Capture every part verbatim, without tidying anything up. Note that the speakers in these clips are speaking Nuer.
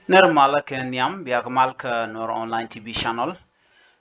Nɛr malä kɛ nhiam, bia kɛ mal kä Nuer Online T V channel.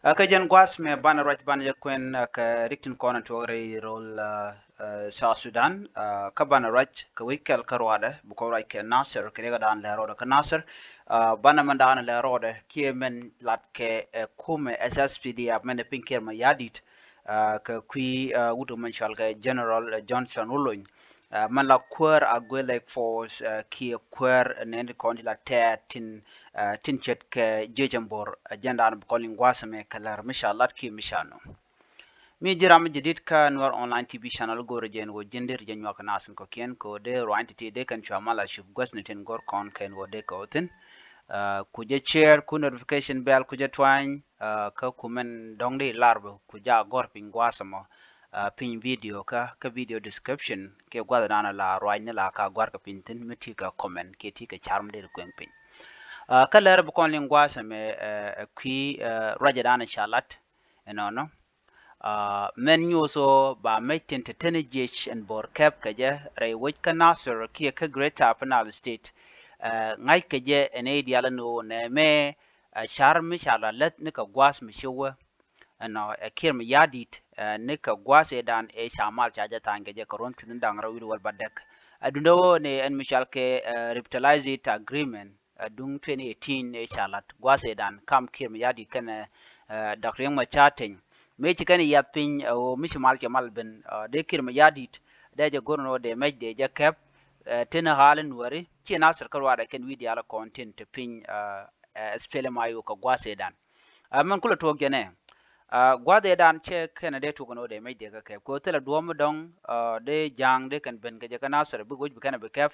Ɛ, kä jɛn gua̱a̱th mɛ banɛ ruac banɛ jɛ kuɛn, ɛ, kɛ rik tin kɔn tuɔk rɛy rol, ɛ, ɛ, South Sudan. Ɛ, kä banɛ ruac kɛ wec kɛl kä ruadɛ, bi kɔn ruac kɛ Nasir, kɛ riɛk dan lɛ rɔɔdɛ kä Nasir. Ɛ, banɛ mɛn dan lɛ rɔɔdɛ kiɛ mɛn lat kɛ, ɛ, kumɛ S S P D F mɛn ɛ piny Kiir Mayardit. Ɛ, kɛ kui̱, ɛ, wut mɛn cɔal kɛ General, ɛ, Johnson Olony. Ɛ, mɛn la kuäär Agwelek Force, ɛ, kiɛ kuäär nɛn kɔn ti la tɛɛt tin, ɛ, tin ce̱tkɛ jiec ɛn bo̱r, ɛ, jɛn daan bi kɔn liŋ gua̱a̱th ɛmɛ kɛ lär mi ca lat kiɛ mi ca nöŋ. Mi ji̱ ram mi jadid kä Nuer Online T V channel, go̱o̱rä jɛ ɛn ɣöö ji̱n deri jɛ nyuak kɛ naath in kɔ̱kiɛn kɛ ɣöö dee ruany ti̱ti̱ dee kɛn cua mal a cup guäthni tin go̱r kɔn kɛ ɛn ɣöö dee kɛ ɣöö thi̱n. Ɛ, ku jɛ share, ku notification bell ku jɛ tuany, ɛ, kä ku mɛn dɔ̱ŋ dee lar bä ku jɛ a gɔ̱r piny gua̱a̱th ɛmɔ, ɛ, piny video kä, kä video description kiɛ gua̱th dan la ruacni la ka gɔ̱a̱r kɛ piny thi̱n mi ti kɛ comment kiɛ ti kɛ car mi deri kueŋ piny. Ɛ, kä lär bi kɔn liŋ gua̱a̱th ɛmɛ, ɛ, ɛ kui̱, ɛ, ruacɛ dan ca lat ɛnɔnɔ. Ɛ, mɛn nyuuth ɣöö ba mec tin te teni jiec ɛn bo̱r kɛp kɛ jɛ rɛy wec kä Nasir kiɛ kä Greater Upper Nile State. Ɛ, ŋa̱c kɛ jɛ ɛn ëë diaal ɛn ɣöö nɛmɛ, ɛ, car mi ca la läth ni kɛ gua̱a̱th mi ci wä ɛnɔ, ɛ, Kiir Mayardit, ɛ, ni kɛ gua̱a̱th ëë dan ëë ca mal ca jɛ tha̱a̱ny kɛ jɛ kɛ ruɔ̱n thi̱n da̱ŋ rɛw wi̱cdɛ wäl bädäk. Ɛ, duundɛ ɣöö ni ɛn mi cɔal kɛ, ɛ, Revitalized Agreement, ɛ, duŋ twenty eighteen ëë ca lat gua̱a̱th ëë dan kam Kiir Mayardit kɛnɛ, ɛ, Doctor Riek Machar Teny. Mëë ci kɛn yiath piny, ɛ, ɣöö mi ci mal cɛ mal ben, ɛ, dee Kiir Mayardit dee jɛ go̱r ɛn ɣöö dee mɛc dee jɛ kɛp, ɛ, tin ɣa̱l in wääri ci Nasir kä ruaadɛ kɛn wi̱i̱ diaal kɔn tin te piny, ɛ, ɛ, S P L M I O kɛ gua̱a̱th ëë dan. Ɛ, mɛn kulɛ tuɔɔk jɛnɛ. Ɛ, gua̱a̱th ëë dan cɛ kɛn dee tuɔk ɛn ɣöö dee mɛc dee kɛ kɛp kɛ ɣöö thilɛ duɔ̱ɔ̱p mi dɔ̱ŋ, ɛ, dee ja̱a̱ŋ dee kɛn ben kɛ jɛ kä Nasir bi wec bi kɛn bi kɛp.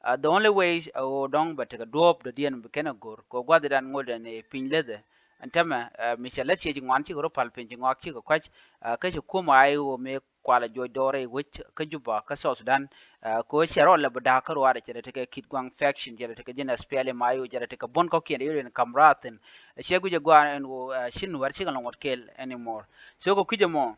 Ɛ, the only way, ɛ, ɣöö dɔ̱ŋ bɛ tekɛ duɔ̱ɔ̱p dɔ̱diɛn bi kɛn ɛ go̱r kɛ ɣöö gua̱a̱th ëë dan ŋot ɛn ɛ piny lethɛ. Ɛn täämɛ, ɛ, mi cɛ lät ciɛ ci ŋuan cikɛ rɔ pal piny ci ŋɔak cikɛ kɔc, ɛ, kä ci kumɛ I O mɛ kualɛ juɔc dɔɔr rɛy wec kä Juba kä South Sudan. Ɛ, kɛ ɣöö cɛ rɔɔdɛ lɛ bi da̱a̱k kä ruaadɛ cɛ rɛ tekɛ Kitgwang faction, cɛ rɛ tekɛ ji̱n S P L M I O, cɛ rɛ tekɛ buɔ̱n kɔ̱kiɛn dee yot in ka̱m raathin. Ɛ, cɛ guic ɛ gɔaa ɛn ɣöö, ɛ, ci Nuäär cikɛ lɛ ŋuɔ̱t kɛɛl anymore. So kɛ kui̱c ɛmɔ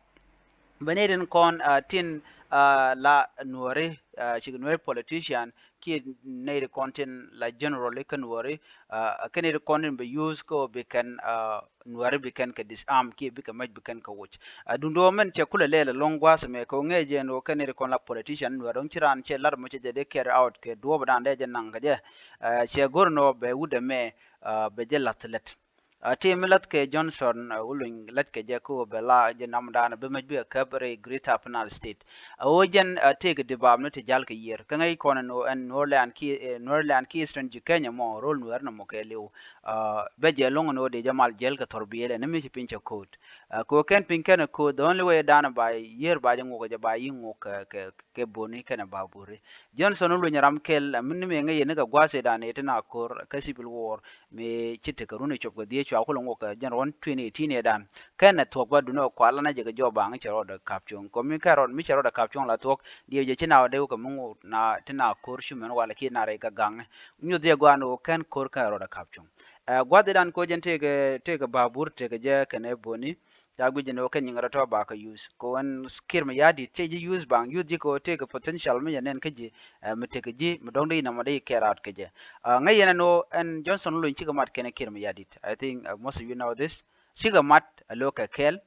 bɛ nɛy tin kɔn, ɛ, tin, ɛ, la Nuääri, ɛ, cikɛ Nuääri politician kiɛ nɛy ti kɔn tin la general kä Nuääri, ɛ, kä nɛy ti kɔn tin bɛ use kä ɣöö bi kɛn, ɛ, Nuääri bi kɛn kɛ disarm kiɛ bikɛ mɛc bi kɛn kɛ woc. Ɛ, duundɛ ɣöö mɛn cɛ kulɛ lɛl ɛlɔ̱ŋ gua̱a̱th ɛmɛ kɛ ɣöö ŋäcɛ jɛ ɛn ɣöö kɛn nɛy ti kɔn la politician Nuäär dɔ̱ŋ ci raan cɛ lar mɔ cɛ jɛ dee carry out kɛ duɔ̱ɔ̱p dan dee jɛ naŋ kɛ jɛ. Ɛ, cɛ go̱r ɛn ɣöö bɛ wut ɛmɛ, ɛ, bɛ jɛ la̱th lät. Ɛ, ti mi la̱th kɛ Johnson, ɛ, Olony la̱th kɛ jɛ kä ɣöö bɛ la jɛ nam dan bi mɛc bikɛ käp rɛy Greater Upper Nile State. Ɛ, ɣöö jɛn, ɛ, tëëkɛ dibap ni ti ja̱l kɛ yiër. Kä ŋäc kɔn ɛn ɣöö ɛn Nuärland kiɛ, ɛ, Nuärland kiɛ Eastern Jikäny ɛmɔ ro̱l Nuäär nɔmɔ kɛɛliw. Ɛ, bɛ jɛ lo̱ŋ ɛn ɣöö dee jɛ mal jiɛl kɛ thɔrbiɛl ɛn mi ci piny cɛ ko̱o̱t. Ɛ, kɛ ɣöö kɛn piny kɛn ɛ ko̱o̱t, the only way dan ba yiër ba jɛ ŋok ɛ jɛ ba yi̱ ŋok kɛ, kɛ, kɛ boni kɛnɛ baburi. Johnson Olony ram kɛl, ɛ, mi ni mëë ŋäc yɛn ni kɛ gua̱a̱th ëë dan ëë tin a ko̱r kä civil war. Mi ci tekɛ run ɛ cop kɛ dhieec cua kulɛ ŋok kɛ jɛn ruɔ̱n twenty eighteen ëë dan. Kɛn ɛ thuɔ̱k bä dunɛ kual lanɛ jɛ kɛ jɔɔk baŋ cɛ rɔɔdɛ ka̱p cuɔ̱ŋ. Kɔ mi kɛn rɔɔd mi cɛ rɔɔdɛ ka̱p cuɔ̱ŋ la thuɔ̱k, diɛw jɛ ci na wä dee wä kɛ mi ŋok na ti na ko̱r cumɛn wala kiɛ na rɛy kɛ gaŋni. Nyuth jɛ gua̱a̱n wä kɛn ko̱r kɛn rɔɔdɛ ka̱p cuɔ̱ŋ. Ɛ, gua̱th idan ko̱ jɛn tëëkɛ, tëëkɛ babur tëëkɛ jɛ kɛnɛ boni. Ca guic jɛ ni wä kɛn nyiŋ rɔ tɔ̱ ba kɛ use. Kɛ ɣöö ɛn Kiir Mayardit cɛ ji̱ use baŋ use ji̱ kɛ ɣöö tëëkɛ potential mi jɛ nɛn kä ji̱, ɛ, mi tekɛ ji̱ mi dɔ̱ŋ dee inɔmɔ dee kɛɛr out kɛ jɛ. Ɛ, ŋäc yɛn ɛn ɣöö ɛn Johnson Olony cikɛ mat kɛnɛ Kiir Mayardit. I think, ɛ, most of you know this. Cikɛ mat ɛ lo̱k kɛ kɛɛl.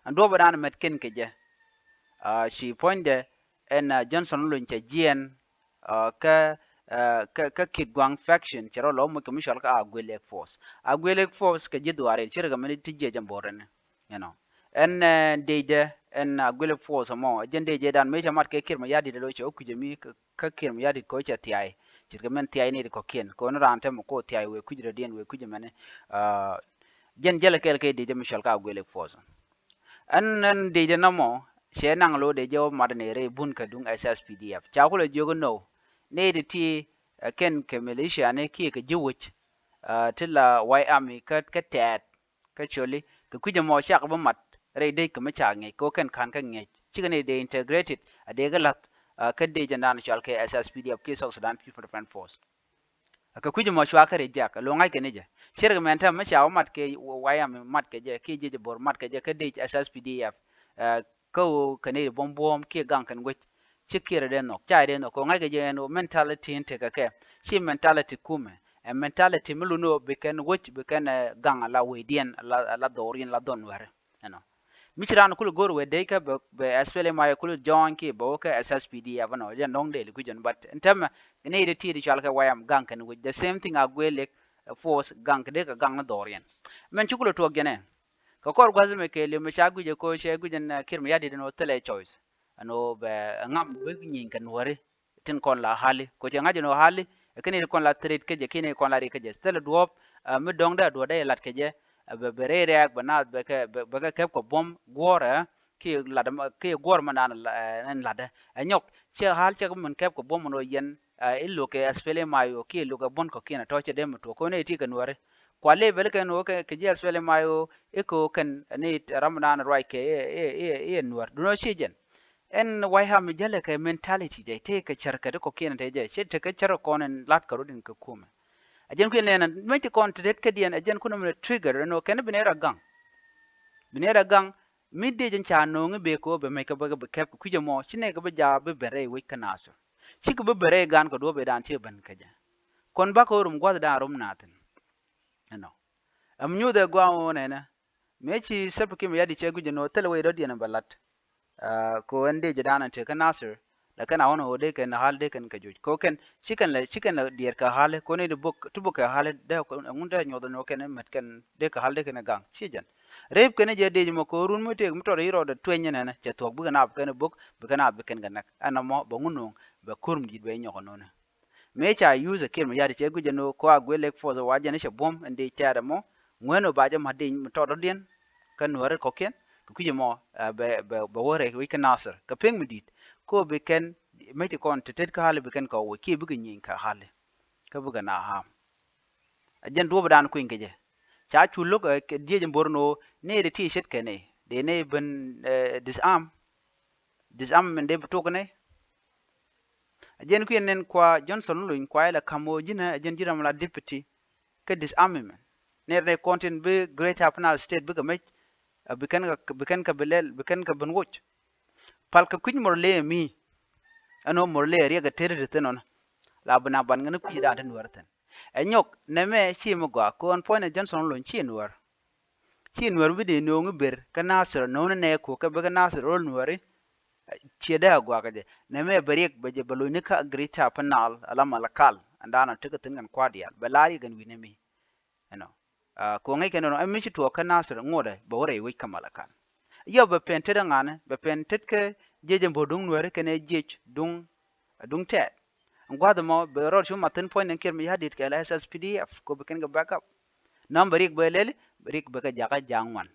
Ɛn duɔ̱ɔ̱p ɛ dan mɛt kɛn kɛ jɛ. Ɛ, ci puɔ̱nydɛ ɛn, ɛ, Johnson Olony cɛ jiɛɛn, ɛ, kä, ɛ, kä, kä Kitgwang faction cɛ rɔ lɔ moc kɛ mi cɔal kä Agwelek Force. Agwelek Force kɛ ji̱ dhuaarin ci rɛ kɛ mɛn ti jiɛc ɛn bo̱o̱r ɛn, you know. Ɛn, ɛ, dec dɛ ɛn Agwelek Force ɛmɔ, ɛ jɛn dec dɛ dan mëë cɛ mat kɛ Kiir Mayardit ɛ lo̱c cɛ wä kui̱c ɛmi kä, kä Kiir Mayardit kɛ wä cɛ thiay. Ce̱tkɛ mɛn thiay ni ti kɔ̱kiɛn kɛ wä ni raan tɛmɛ kɛ wä thiay wëë kui̱c rɛdiɛn wëë kui̱c ɛmɛni. Ɛ, jɛn jälɛ kɛɛl kɛ dec dɛ mi cɔal kä Agwelek Force. Ɛn, ɛn dec dɛ nɔmɔ cɛ naŋ lo̱o̱ dee jɛ wä mat ni rɛy bun kɛ duŋ S S P D F. Ca kulɛ jiök inɔ nɛy ti ti, ɛ, kɛn kɛ militia ni kiɛ kɛ ji̱ wec, ɛ, ti la White Army kä, kä tɛɛt kä coli kɛ kui̱c ɛmɔ cakɛ bi mat rɛy dec kɛ mi ca ŋiɛc kɛ wä kɛn ka̱n kä ŋiɛc. Cikɛ ni dee integrated a dee kɛ la̱th, ɛ, kä dec ɛn dan cɔal kɛ S S P D F kiɛ South Sudan People Defense Force. Kɛ kui̱c mɔ cua kä reject, lo̱ŋ ŋa̱ckɛ ni jɛ. Cir kɛ mɛn täämɛ mi ca wä mat kɛ wayam mat kɛ jɛ, kiɛ jiec bo̱r mat kɛ jɛ, kä dec S S P D F, ɛ, kä ɣöö kɛ nɛy ti buɔ̱m buɔ̱ɔ̱m, kiɛ gaŋ kɛn guec. Ci Kiir dee nhɔk, ca dee nhɔk, kɛ ɣöö ŋa̱ckɛ jɛ ɛn ɣöö mentality in tekɛ kɛ, ci mentality kumɛ, Ɛ mentality mi luni ɣöö bi kɛn wec, bi kɛn, eh, gaŋ ala wecdiɛn, ala, ala dhɔriɛn, ala dhɔn wɛri. Ɛnɔ. Mi ci raan kul go̱r wee dee kä bɛ, bɛ SPLM-IO kul join kiɛ bɛ wä kä SSPDF ɛnɔ. Jɛn dɔ̱ŋ dee li kui̱c ɛn, but ɛn täämɛ ni iti ti di cual kɛ wayam gaŋ kɛn wec. The same thing Aguelek, eh, force gaŋ kɛ dee kɛ gaŋ ni dhɔriɛn. Mɛn ci kul tuɔɔk jɛn ɛ. Kɛ kɔr gua̱th mɛ kɛɛliw mɛ ca guic ɛ ko̱ cɛ guic ɛn, eh, Kiir Mayardit ɛn ɣöö thilɛ choice. Ɛn ɣöö bɛ ŋam bi nyieny kɛ nuɔ̱ri tin kɔn la hali. Ko cɛ ŋa̱c ɛn ɣöö hali, ɛ kɛn it kɔn la threat kä jɛ, kɛn it kɔn la riɛk kä jɛ. Thilɛ duɔ̱ɔ̱p, ɛ, mi dɔ̱ŋ dee duɔ̱ɔ̱r dee lat kä jɛ, ɛ, bɛ, bɛ rɛy rɛɛk, bɛ naath, bɛ kɛ, bɛ, bɛ kɛ kɛp kɛ buɔ̱m guɔ̱ɔ̱rɛ, kiɛ lat, kiɛ guɔ̱ɔ̱r mi naan la, ɛ, ɛn latdɛ. Ɛ nyɔk, cɛ hal cɛ kɛ min kɛp kɛ buɔ̱m ɛn ɣöö yɛn, ɛ, i̱ lo̱k kɛ SPLM-IO, kiɛ lo̱k kɛ buɔ̱n kɔ̱kiɛn ɛ tɔ̱ cɛ dee mi tuɔɔk, kɛ ɣöö nɛ iti kɛ nuɔ̱ri. Kua lëë bɛl kɛn ɣöö kɛ, kɛ ji̱ SPLM-IO, i̱ kɛ ɣöö kɛn, ni ram mi naan ruac kɛ, i̱, i̱, i̱, i̱ nuɔ̱r. Duundɛ ɣöö ci jɛn. Ɛn White Army mi jälɛ kɛ mentality jɛ, tëë kɛ cär kɛ ti kɔ̱kiɛn tëë jɛ, ci tekɛ cär kɔn in lat kɛ rot in kɛ kumɛ. A jɛn kui̱n nɛn, mec ti kɔn ti tet kädiɛn, a jɛn kun ɛmɛ trigger, ɛn ɣöö kɛn bi nɛy rɔ gaŋ. Bi nɛy rɔ gaŋ, mi dee jɛn ca nööŋ i̱ bee kɛ ɣöö bɛ mec kɛ bɛ, bɛ kɛp kɛ kui̱c ɛmɔ, ci nɛy kɛ bi jaak bi ben rɛy wec kä Nasir. Cikɛ bi ben rɛy gaan kɛ duɔ̱ɔ̱p ëëdan ci ben kä jɛ. Kɔn bakɛ ɣöö rum gua̱thdan rum naathin. Ɛnɔ. Ɛm nyuuth ɛ gua̱a̱ŋ ɣöö nɛnɛ. Mëë ci Salva Kiir Mayardit cɛ guic ɛn ɣöö thilɛ wec dɔ̱diɛn bɛ la̱t. Ah, kɛ ɣöö ɛn dee jɛ da̱a̱n ɛn tëë kä Nasir. Lakin a ɣɔ̱n ɣöö dee kɛn ɣa̱l dee kɛn kɛ joc. Kɛ ɣöö kɛn, ci kɛn lɛ, ci kɛn lɛ diɛɛr kɛ ɣa̱l. Kɛ ɣöö ni ti bok, ti bok kɛ ɣa̱l dee, ɛŋu dee nyuɔth ɛn ɣöö kɛn mɛt kɛn dee kɛ ɣa̱l dee kɛn gaŋ. Ci jɛn. Rep kɛn jɛ dee jɛ mɔ kɛ ɣöö run mi tëëk mi tɔt i̱ rɔɔdɛ tueny ɛnɛnɛ. Cɛ thuɔ̱k bikɛ naap kɛn bok, bikɛ naap bi kɛn kɛ näk. Ɛn ɛmɔ bɛ ŋun nuɔ̱ŋ, bɛ ko̱r mi di̱t bɛ inyɔk ɛnɔnɛ. Mëë ca use Kiir Mayardit cɛ guic ɛn ɣöö kɔ Aguelek force wa jɛn i̱ cɛ buɔ̱m ɛn dee cɛɛt ɛmɔ, ŋuɛ̈n ɣöö ba jɛ ma̱t dee mi tɔt rɔ̱diɛn kä nuääri kɔ̱kiɛn, kɛ kui̱c ɛmɔ, ɛ, bɛ, bɛ, bɛ wä rɛy wec kä Nasir. Kɛ pek mi di̱t, kɔ bi kɛn, mëë ci kɔn te tet kä ɣali bi kɛn kɛ wä wec, kiɛ bikɛ nyieny kɛ ɣali. Kä bikɛ na harm. Ɛ jɛn duɔ̱ɔ̱pdan kui̱ny kɛ jɛ. Ca cu lo̱k, ɛ, kɛ diec in bo̱r ɛn ɣöö nɛy ti ti ce̱tkɛ nɛy, dee nɛy ben, ɛ, disarm. Disarm min dee bi tok nɛy. A jɛn kui̱ nɛn kua Johnson Olony kua ilɛ ka̱m ɣöö ji̱n ɛ jɛn ji̱ ram la deputy kä disarmament. Nɛy rɛy kɔn tin bi Greater Upper Nile State bikɛ mec, a bi kɛn kɛ, bi kɛn kɛ bi lɛl, bi kɛn kɛ ben woc. Pal kɛ kui̱c Murle mi. Ɛn ɣöö Murle riɛk ɛ territory thi̱n ɣɔn. La bi na ban ŋäni kui̱dan ti nuäär thi̱n. Ɛ nyɔk nɛmɛ ci mi gɔaa kɛ ɣöö ɛn puɔ̱nydɛ Johnson Olony ci nuäär. Ci nuäär bi dee nööŋ i̱ ber kä Nasir, nööŋ ni nɛɛku kɛ bikɛ Nasir ro̱l nuääri. Ciɛ dee a guakä jɛ. Nɛmɛ bɛ riɛk bɛ jɛ bɛ lo̱cni kä Greater Upper Nile ala Malakal. Ɛn daanɔ tekɛ thi̱n kɛn kua̱r diaal. Bɛ la̱r yɛ kɛn wi̱n ɛmi. Ɛnɔ. Ah, kɛ ɣöö ŋäc kɛn ɛnɔ, ɛmi ci tuɔɔk kä Nasir ŋotdɛ, bɛ wä rɛy wec kä Malakal. Yɔ bɛ pɛn tet ɛ ŋa̱ni, bɛ pɛn tet kä jiec ɛn bo̱r duŋ nuääri kɛnɛ jiec duŋ, duŋ tɛɛt. Ɛn gua̱th ɛmɔ, bɛ rɔɔd cu mathin puɔ̱ny ni Kiir Mayardit kɛ la S S P D F, kɛ ɣöö bi kɛn kɛ backup. Nɔm bɛ riɛk bɛ lɛli, bɛ riɛk bɛ kɛ jakä ja̱a̱ŋ ŋuan.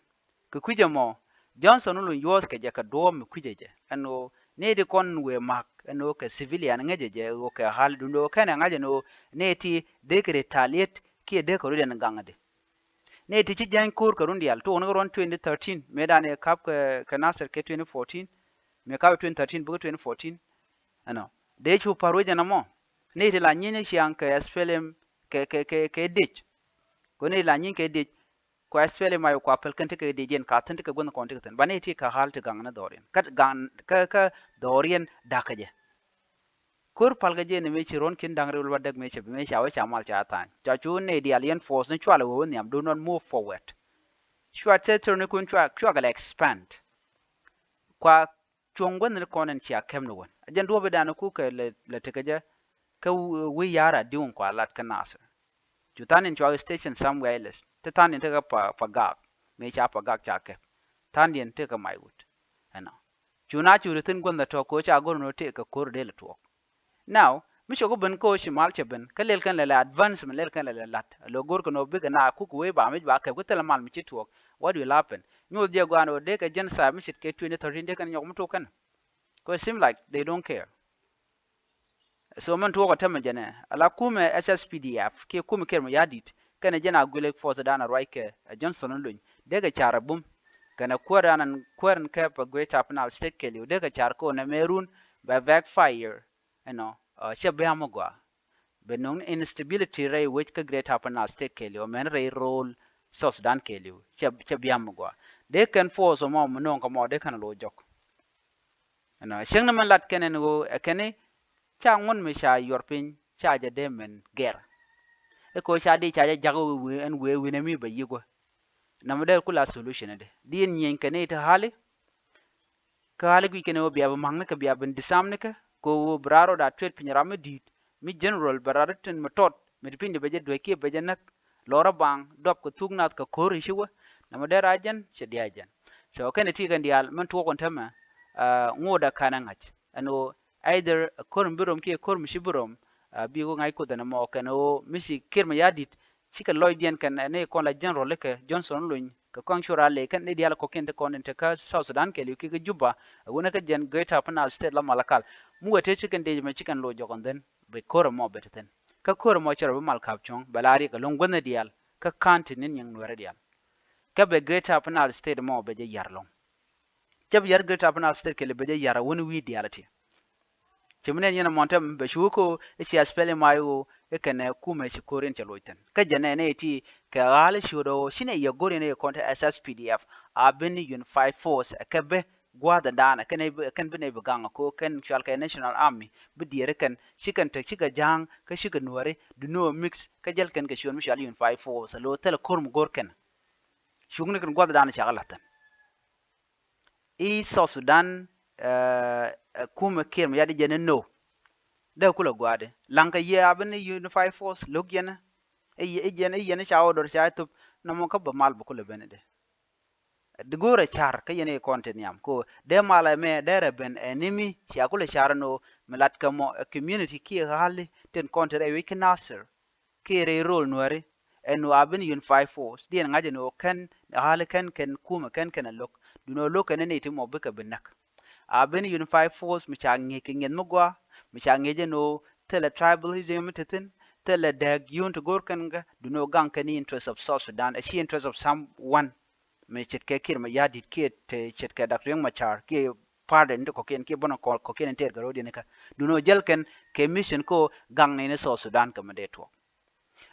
Kɛ kui̱c ɛmɔ, Johnson Olony yuɔ̱ɔ̱th kɛ jɛ kɛ duɔ̱ɔ̱p mi kui̱cɛ jɛ. Ɛn ɣöö nɛy ti kɔn wëë ma̱k, ɛn ɣöö kɛ civilian ŋäcɛ jɛ, ɣöö kɛ ɣa̱l duundɛ ɣöö kɛnɛ ŋa̱c ɛn ɣöö nɛy ti dee kɛ retaliate kiɛ dee kɛ rɔ̱diɛn gaŋ di. Nɛy ti ci jäny ko̱r kɛ run diaal, tuɔɔk ni kɛ ruɔ̱n twenty thirteen, mëë dan ɛ kap kɛ, kɛ Nasir kɛ twenty fourteen, mëë kap twenty thirteen bikɛ twenty fourteen. Ɛnɔ. Dee cu pa̱r wec ɛn ɛmɔ. Nɛy ti la nyieeny ciaŋ kɛ S P L M, kɛ, kɛ, kɛ, kɛ dec. Kɛ nɛy ti la nyieeny kɛ dec. Kua S P L M-IO kua päl kɛn tekɛ dec yɛn ka thi̱n, tekɛ guänh kɔn tekɛ thi̱n. Banɛ ti kɛ ɣa̱l ti gaŋ ni dhɔriɛn. Kä gaŋ, kä, kä dhɔriɛn da̱kä jɛ. Ko̱r pal kɛ jɛ ni mëë ci ruɔ̱n ki̱n da̱ŋ rɛw luat däk mëë cɛ bi mëë ca wee ca mal ca tha̱a̱ny. Ca cu nɛy diaal yɛn force ni cualɛ wee wä nhiam, do not move forward. Cua territory ni kun cua, cua kɛ lɛ expand. Kua cuɔ̱ŋ guänh ni kɔn ɛn cia kɛm ni wän. A jɛn duɔ̱ɔ̱p i̱ dan ku kɛ lɛ, lɛ tekɛ jɛ. Kä wi̱i̱ ya̱r a di̱w in kua lat kä Nasir. Cu tha̱a̱ŋ in cua station somewhere else. Te tha̱a̱ŋ in tekɛ pa, pa gak. Mëë ca pa gak ca kɛp. Tha̱a̱ŋ in tekɛ may wut. Ɛnɔ. Cu na cu ri thi̱n guänh tɔ̱ ko̱ ca go̱r ni wä tekɛ ko̱r dee lɛ tuɔɔk. Now, mi cɛ ku ben kä ɣöö ci mal cɛ ben, kä lɛl kɛn lɛ lɛ advance mi lɛl kɛn lɛ lɛ la̱t. Lo go̱r kɛn ɣöö bikɛ na kuk wee ba mic ba kɛp kä thilɛ mal mi ci tuɔɔk. What will happen? Nyuuth jɛ gua̱a̱n ɣöö dee kɛ genocide mi ce̱tkɛ twenty thirteen dee kɛn nyɔk mi tok kɛn. Kɛ ɣöö it seem like they don't care. So min tuɔɔk ɛ tämɛ jɛnɛ, ala kumɛ S S P D F kiɛ kumɛ Kiir Mayardit kɛnɛ jɛn a Aguelek force dan a ruac kɛ, ɛ Johnson Olony. Dee kɛ car ɛ bum. Kɛnɛ kuäär dan ɛn kuäär in kɛp ɛ Greater Upper Nile State kɛɛliw. Dee kɛ car kɛ ɣöö nɛmɛ run bɛ backfire. Ɛnɔ, ɛ, cɛ bia mi gɔaa. Bɛ nöŋ instability rɛy wec kä Greater Upper Nile State kɛɛliw, mɛn rɛy ro̱o̱l South Sudan kɛɛliw. Cɛ, cɛ bia mi gɔaa. Dee kɛn force mɔ mi nöŋ kä mɔ dee kɛn lo̱c jɔk. Ɛnɔ, cieŋni min lat kɛn ɛn ɣöö ɛ kɛn i̱ ca ŋun mi ca yuɔr piny ca jɛ dee min gɛr. I̱ kɛ ɣöö ca di ca jɛ jak ɣöö wee ɛn wee wi̱nɛ mi bɛ yi̱k wä. Nɛmɛ dee kula solution ɛ di di in nyieny kɛ ni ti hali. Kä hali guic kɛn ɣöö bia bi ma̱kni kɛ bia bi disarmni kɛ kɛ ɣöö bi raar rɔ da tuet piny ram mi di̱i̱t mi general bɛ raar tin mi tɔt mi ti piny di bɛ jɛ duec kiɛ bɛ jɛ näk. Lɔrä baŋ duɔp kɛ thuk nath kɛ ko̱r i̱ ci wä. Nɛmɛ dee raar jɛn cɛ diaal jɛn. So kɛn ɛ ti kɛn diaal min tuɔɔk in tämɛ ŋot a ka̱n ɛ ŋa̱c ɛn ɣöö either ɛ ko̱r mi bi rom kiɛ ko̱r mi ci bi rom. Bi wä ŋa̱c kuoth ɛn ɛmɔ kɛn ɣöö mi ci Kiir Mayardit cikɛ lɔcdiɛn kɛn ɛ ni kɔn la general ikɛ Johnson Olony kɛ kɔn cu raar ley kɛn ni diaal kɔ̱kiɛn ti kɔn in te kä South Sudan kɛɛliw kiɛ kä Juba. Ɛ wunɛ kä jɛn Greater Upper Nile State la Malakal. Mi wee te cikɛn dec mɛ cikɛn loc jɔk ɛn dhen bi ko̱r ɛmɔ bɛ te thi̱n. Kä ko̱r ɛmɔ cɛ rɔ bi Malakal cuɔ̱ŋ bɛ la riɛk ɛlɔ̱ŋ guäthni diaal kä county ni nyiɛŋ Nuɛɛri diaal. Kä bɛ Greater Upper Nile State ɛmɔ bɛ jɛ ya̱r ɛlɔ̱ŋ. Cä bi yar Greater Upper Nile State kɛɛliw bɛ jɛ yar a wuni wi̱i̱ diaal ti. Ci mi nɛn yɛn a mɔn tɛm bɛ cu wä ko i̱ ci SPLM-IO i̱ kɛnɛ kumɛ ci ko̱r in cɛ loc thin. Kä jɛ nɛ nɛ ti kɛ ɣa̱l i̱ ciöt ɣöö ci nɛ yɛ go̱r yɛn i̱ kɔn te SSPDF a bi ni Unified Force ɛ kɛ bi gua̱a̱th in daanɛ kɛn bi nɛ bi gaŋ ko kɛn cual kɛ National Army bi diɛɛri kɛn ci kɛn tek cikɛ ja̱a̱ŋ kä cikɛ nuääri duno mix kä jäl kɛn kɛ ciöt mi cual Unified Force a lo̱ thilɛ ko̱r mi go̱r kɛn. Cukni kɛn gua̱a̱th in daanɛ cakɛ la̱th thin. I̱ South Sudan ɛ kumɛ Kiir Mayardit jɛn ni no. Dee kulɛ gua̱a̱di laŋkɛ yɛ a bi ni Unified Force lo̱k yɛn. I̱ yɛn i̱ yɛn i̱ ca order ca i̱ thop nɔmɔ kä bä mal bä kulɛ ben i̱di. Di go̱o̱rɛ car kä yɛn i̱ kɔn ti nhiam ko dee mal ɛmɛ dee rɛ ben ɛ ni mi cia kulɛ car ɛn ɣöö mi lat kɛ mɔ ɛ community kiɛ ɣa̱li tin kɔn ti rɛy wec kä Nasir. Kiɛ rɛy rol nuääri ɛn ɣöö a bi ni Unified Force diɛn ŋa̱c ɛn ɣöö kɛn ɣa̱li kɛn kɛn kumɛ kɛn kɛn ɛ lo̱k. Duundɛ ɣöö lo̱k kɛn ni ti mɔ bikɛ bi näk. A bi ni Unified Force mi ca ŋi̱eec kɛ ŋi̱eth mi gɔaa mi ca ŋi̱eec ɛn ɣöö thilɛ tribalism mi te thi̱n thilɛ dääk yun ti go̱o̱r kɛn kɛ duundɛ ɣöö gaŋ kɛn ni interest of South Sudan ɛ ci interest of someone. Mi ce̱tkɛ Kiir Mayardit kiɛ te ce̱tkɛ Doctor Riek Machar kiɛ party ni ti kɔ̱kiɛn kiɛ bänä kɔ̱kiɛn in tɛɛr kɛ ro̱diɛn ikä duundɛ ɣöö jäl kɛn kɛ mission ko gaŋ ni ni South Sudan kɛ mi dee tuɔɔk.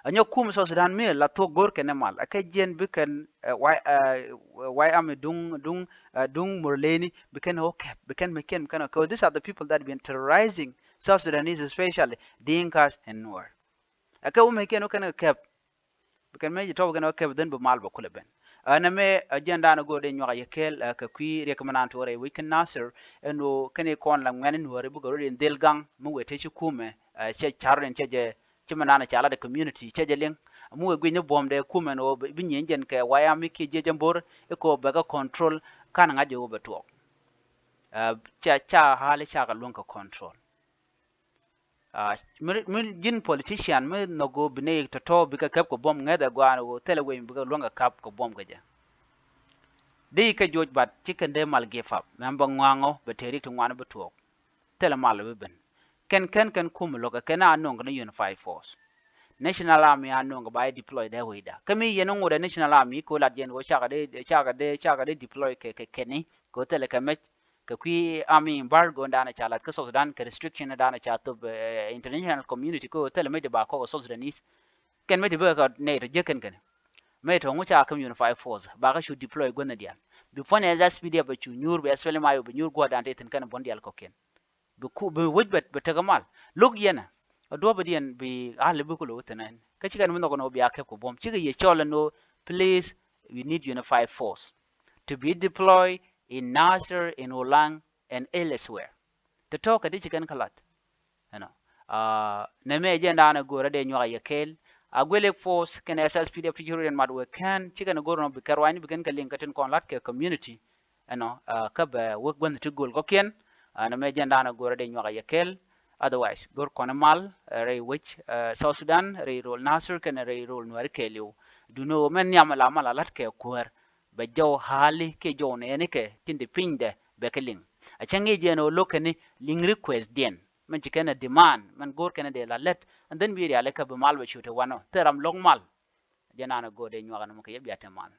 Ɛ nyɔk kumɛ South Sudan mi la thuɔ̱k go̱o̱r kɛn ɛ mal ɛ kɛ jiɛn bi kɛn ɛ White ɛ White Army duŋ duŋ ɛ duŋ Murleni bi kɛn ɛ wä kɛp bi kɛn mɛ kiɛn bi kɛn ɛ wä kɛp. These are the people that been terrorizing South Sudanese, especially Dinkas and Nuer. Ɛ kɛ wä mɛ kiɛn wä kɛn ɛ kɛp. Bi kɛn mɛ ji̱ tɔp kɛn wä kɛp dhän bi mal bɛ kulɛ ben. Ɛ nɛ mɛ ɛ jiɛn daanɛ go̱o̱r dee nyuak ɛ yɛ kɛɛl ɛ kɛ kui̱ riɛk mɛ naan tuɔɔr ɛ wec kɛn Nasir ɛn ɣöö kɛn i̱ kɔn la ŋuɛ̈ni Nuääri bikɛ rot in dhil gaŋ mi wëë te ci kumɛ ɛ cɛ car rot in cɛ jɛ. Ci mi naan ca lat ɛ community cɛ jɛ liŋ. Amu wee guic ni buɔ̱mdɛ kumɛn ɣöö bi nyieny jɛn kɛ White Army kiɛ jiɛc ɛn bo̱r i̱ kɛ ɣöö bɛ kɛ control. Ka̱n ŋa̱c jɛ ɣöö bɛ tuɔɔk. Ca ca ɣa̱l i̱ cakɛ luäŋ kɛ control. Mi ji̱n politician mi nhɔk ɣöö bi nɛy tɔ̱tɔ̱ bikɛ käp kɛ buɔ̱m ŋäth ɛ gɔaa ni ɣöö thilɛ wec mi bikɛ luäŋ kɛ käp kɛ buɔ̱m kɛ jɛ. Di kɛ joc bat ci kɛn dee mal give up mɛm bɛ ŋuaŋ ɣöö bɛ tëë rik ti ŋuan bi tuɔɔk. Thilɛ mal bi ben. Kɛn kɛn kɛn kum lo̱k ɛ kɛn a no̱o̱ŋ kɛ ni Unified Force. National Army a no̱o̱ŋ kɛ ba i̱ deploy dee wecda kä mi yɛn ŋot ɛ National Army ko lat yɛn ɣöö cakɛ dee cakɛ dee cakɛ dee deploy kɛ kɛ kɛni kɛ ɣöö thilɛ kɛ mec. Kɛ kui̱ army embargo in daanɛ ca lat kä South Sudan kɛ restriction in daanɛ ca thop international community kɛ ɣöö thilɛ mec dee ba kɔk ɛ South Sudanese. Kɛn mec dee bikɛ kɛ nɛy tɔ jiäk kɛn kɛn. Mec tɔ ŋu ca käm Unified Force ba kä cu deploy guänh in diaal. Bi puɔ̱ny ɛ S P D F bɛ cu nyuur bi SPLM-IO bɛ nyuur gua̱a̱r daanɛ te thi̱n kɛn buɔ̱n diaal kɔ̱kiɛn. Bi ku bi wec bɛ bɛ tekɛ mal lo̱k yɛn ɛ. A duɔ̱ɔ̱p diɛn bi ɣa̱l bi ku lo̱k thi̱n ɛn kä ci kɛn mi nhɔk ɛn ɣöö bia kɛp kɛ buɔ̱m cikɛ yɛ cɔl ɛn ɣöö please we need Unified Force to be deployed in Nasir, in Ulang and elsewhere. Tɔ̱tɔ̱ kɛ ti ci kɛn kä lat. Ɛnɔ nɛ mɛ jɛn daanɛ go̱o̱rä dee nyuak a yɛ kɛɛl. A guilik force kɛn S S P D F ti ci rot yɛn mat wee kɛn ci kɛn go̱o̱r nɔ bi kɛ ruacni bi kɛn kɛ liŋ kɛ tin kɔn lat kɛ community. Ɛnɔ kä bɛ wek guänh ti go̱o̱l kɔ̱kiɛn. Nɛ mɛ jɛn daanɛ go̱o̱rä dee nyuak a yɛ kɛɛl. Otherwise go̱o̱r kɔn mal rɛy wec South Sudan rɛy rol Nasir kɛn rɛy rol Nuääri kɛɛliw. Duundɛ ɣöö mɛn nhiam la mal a la̱t kɛ kuäär. Bɛ jɔw ha̱a̱li kiɛ jɔw nɛɛnikɛ tin di pinydɛ bɛ kɛ liŋ. A cä ŋi̱i̱c yɛn ɣöö lo̱k kɛn ni liŋ request diɛn mɛn ci kɛn a demand mɛn go̱o̱r kɛn a dee la lät. And then bi rialikä bi mal bɛ cu te wanɔ thil ram lo̱k mal. Jɛ naan a go̱o̱r dee nyuak ɛn mɔ kɛ yɛ bia te mal.